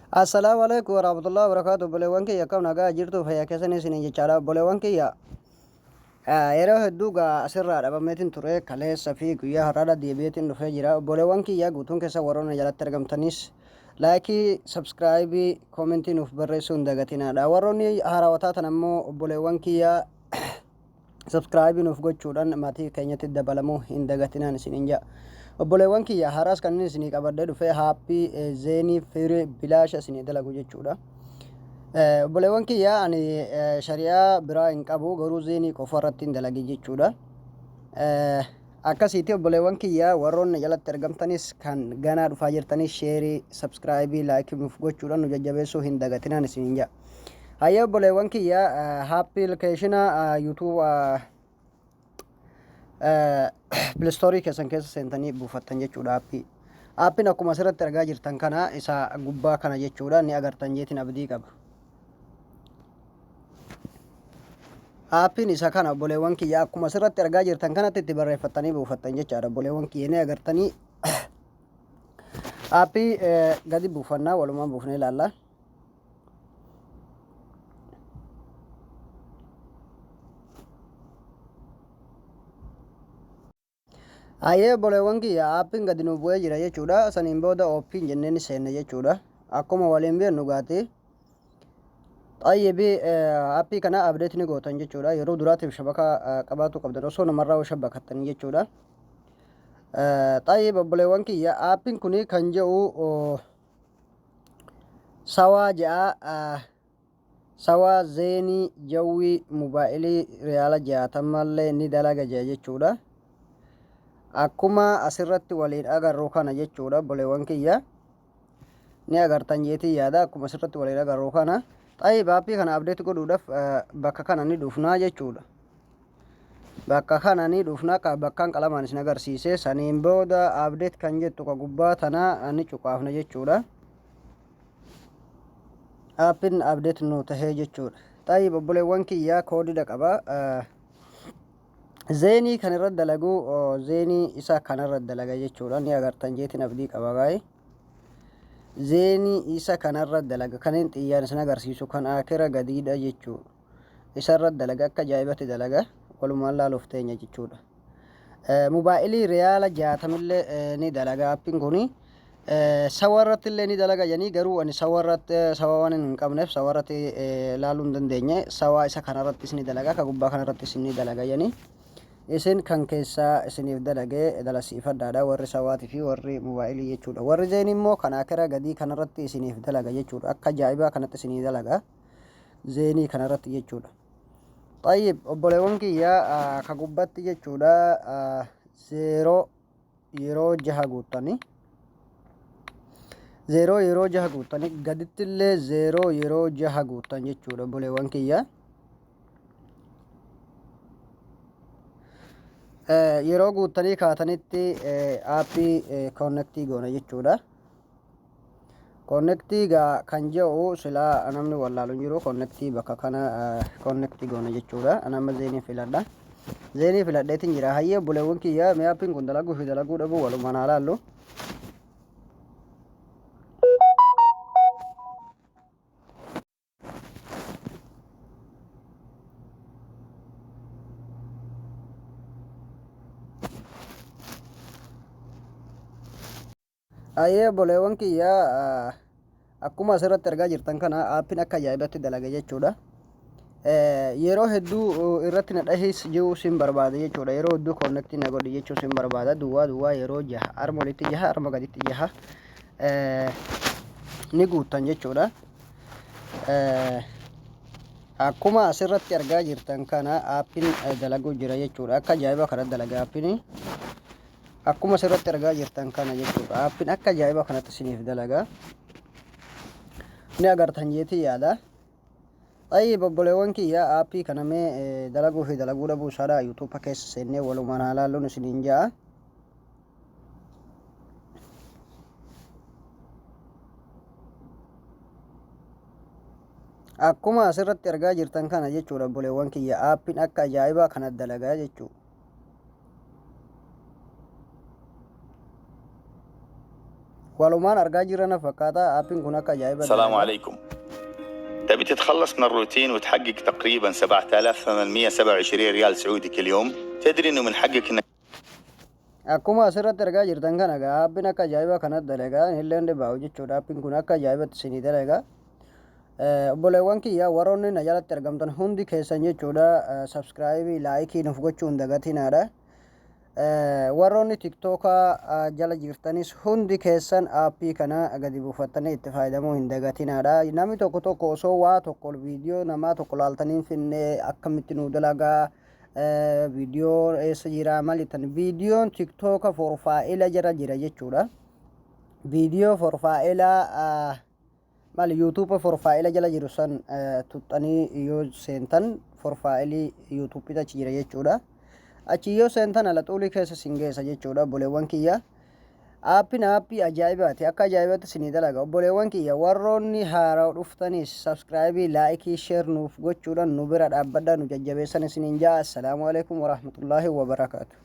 Assalaamu alaikum warahmatullahi wabarakatuh. Obboleewwan kiyya, akkam nagaa jirtu? Fayyaa keessanii isiniin jechaadha. Obboleewwan kiyya, yeroo hedduu gaa asirraa dhabameetiin ture. Kaleessa fi guyyaa har'aadha deebi'eetiin dhufee jira. Obboleewwan kiyya, guutuun keessa warroonni jalatti argamtanis like, subscribe, comment nuuf barreessuu hin dagatinaadha. Warroonni haarawaa taatan ammoo, obboleewwan kiyya, subscribe nuuf gochuudhaan maatii keenyatti dabalamuu hin dagatinaan isiniin jedha. Obboleewwan kiyya, har'as kan inni isinii qabadhee dhufe app Zain free bilaasha isinii dalagu jechuudha. Obboleewwan kiyya, ani shari'aa biraa hin qabu, garuu Zain qofa irratti hin dalage jechuudha. Akkasiiti obboleewwan kiyya, warroonni jalatti argamtanis, kan ganaa dhufaa jirtanis, share, subscribe, like nuuf gochuudhaan nu jajjabeessuu hin dagatinaan isiniin jedha. Hayyee obboleewwan kiyya, application YouTube Play Store keessan keessa seentanii buufattan jechuudha app. Appiin akkuma asirratti argaa jirtan kana, isa gubbaa kana jechuudha, ni agartan jeetiin abdii qaba. Appiin isa kana, obboleewwan kiyya, akkuma asirratti argaa jirtan kanatti itti barreeffattanii buufattan jechaadha. Obboleewwan kiyya, ni agartanii. App gadi buufannaa, walumaan buufnee ilaalla. Hayyee obboleewwan kiyya, appiin gadi nu bu'ee jira jechuudha. Saniin booda open jennee ni seenne jechuudha. Akkuma waliin beeknu gaati. Xayyibi, app kana update ni gootan jechuudha. Yeroo duraatiif shabakaa qabaatu qabdan osoo namarraa shabakattanii jechuudha. Xayyib obboleewwan kiyya, appiin kun kan jedhu sawaa ja'a, sawaa Zain jawwii mobaayilii riyaala 60llee ni dalaga jedha jechuudha. Akkuma asirratti waliin agarru kana jechuudha, obboleewwan kiyya. Ni agartan jeetii yaada, akkuma asirratti waliin agarru kana. Xayyib, app kana update godhuudhaaf bakka kana ni dhufnaa jechuudha. Bakka kana ni dhufna, bakkaan qalamaan isin agarsiise. Saniin booda update kan jettu ka gubbaa tana ni cuqaafna jechuudha. Appiin update nu tahee jechuudha. Xayyib obboleewwan kiyyaa, koodidha qaba. Zain kan irra dalagu Zain isa kanarra dalaga jechuudha. Ni agartan jeetiin abdii qaba gaa'e. Zain isa kanarra dalaga, kan xiyyaan isin agarsiisu kan akira gadiidha jechuudha. Isarra dalaga, akka ajaa'ibatti dalaga, walumaan laaluuf teenya jechuudha. Mobaayilii riyaala 60llee ni dalaga appiin kuni. Sawa irratti illee ni dalaga jedhanii, garuu ani sawa irratti sawa waan hin qabneef sawa irratti laaluu hin dandeenye. Sawa isa kanarrattis ni dalaga, ka gubbaa kanarrattis ni dalaga jedhanii. Isin kan keessaa isiniif dalagee dalasiifadhaadha, warri sawaatii fi warri mobaayilii jechuudha. Warri Zain immoo kan akira gadii kanarratti isiniif dalaga jechuudha. Akka ajaa'ibaa kanatti isinii dalaga Zain kanarratti jechuudha. Xayyib obboleewwan kiyya, ka gubbatti jechuudha 0 yeroo jaha guuttanii, 0 yeroo jaha guuttanii, gaditti illee 0 yeroo jaha guuttan jechuudha, obboleewwan kiyya. Yeroo guuttanii kaatanitti app connect goona jechuudha. Connect gaa kan jedhu silaa namni wallaalu hin jiru. Connect bakka kana connect goona jechuudha. Ani amma Zain filadha. Zain filadheetiin jira. Hayyee obboleewwan kiyya, mee appiin kun dalaguu fi dalaguu dhabuu walumaan haa laallu. Hayyee obboleewwan kiyya, akkuma asirratti argaa jirtan kana appiin akka ajaa'ibatti dalaga jechuudha. Yeroo hedduu irratti na dhahis jiru sin barbaada jechuudha. Yeroo hedduu connect na godhi jechuu sin barbaada. Duwwaa duwwaa yeroo jaha, arma olitti jaha, arma gaditti jaha ni guuttan jechuudha. Akkuma asirratti argaa jirtan kana appiin dalaguu jira jechuudha. Akka ajaa'iba kana dalaga appiin. Akkuma asirratti argaa jirtan kana jechuudha. Appiin akka ajaa'iba kanatti isiniif dalaga. Ni agartan jeetii yaada. Xayyib obboleewwan kiyya, app kana mee dalaguu fi dalaguu dhabuu isaadha YouTube keessa seennee walumaan haa laalluun isiniin ja'a. Akkuma asirratti argaa jirtan kana jechuudha, obboleewwan kiyya, appiin akka ajaa'ibaa kana dalagaa jechuudha. Walumaan argaa jirra fakkaata, aappiin kun akka ajaa'iba السلام dalaga. عليكم. تبي تتخلص من الروتين وتحقق تقريبا 7827 ريال سعودي كل يوم؟ تدري انه من حقك انك Akkuma asirratti argaa jirtan kana egaa aappiin akka ajaa'ibaa kanatti dalagaa illee dhibaa'u jechuudha. Aappiin kun akka ajaa'ibatti isinii dalagaa. Obboleewwan kiyya, warroonni na jalatti argamtan hundi keessan jechuudha, subscribe, like nuuf gochuu hin dagatinaadha. Warroonni TikTokaa jala jirtanis hundi keessan aappii kana gadi buufattanii itti fayyadamuu hin dagatinaadha. Namni tokko tokko osoo waa tokko viidiyoo namaa tokko laaltanii hin finne, akkamitti nu dalagaa, viidiyoo eessa jira, maal jettan, viidiyoon TikToka profile jala jira jechuudha. Viidiyoo profile, maal, YouTube profile jala jiru san tuxxanii yoo seentan, profile YouTubeiitu achi jira jechuudha. Achi yoo seentan ala xuulii keessa sin geessa jechuudha, obboleewwan kiyya. Aappiin aappii ajaa'ibaati. Akka ajaa'ibatti isinii dalaga. Obboleewwan kiyya, warroonni haaraa dhuftanis subscribe, like, share nuuf gochuudhaan nu bira dhaabbadhaa, nu jajjabeessan isiniin jaa. Assalaamu alaikum warahmatullaahi wabarakaatu.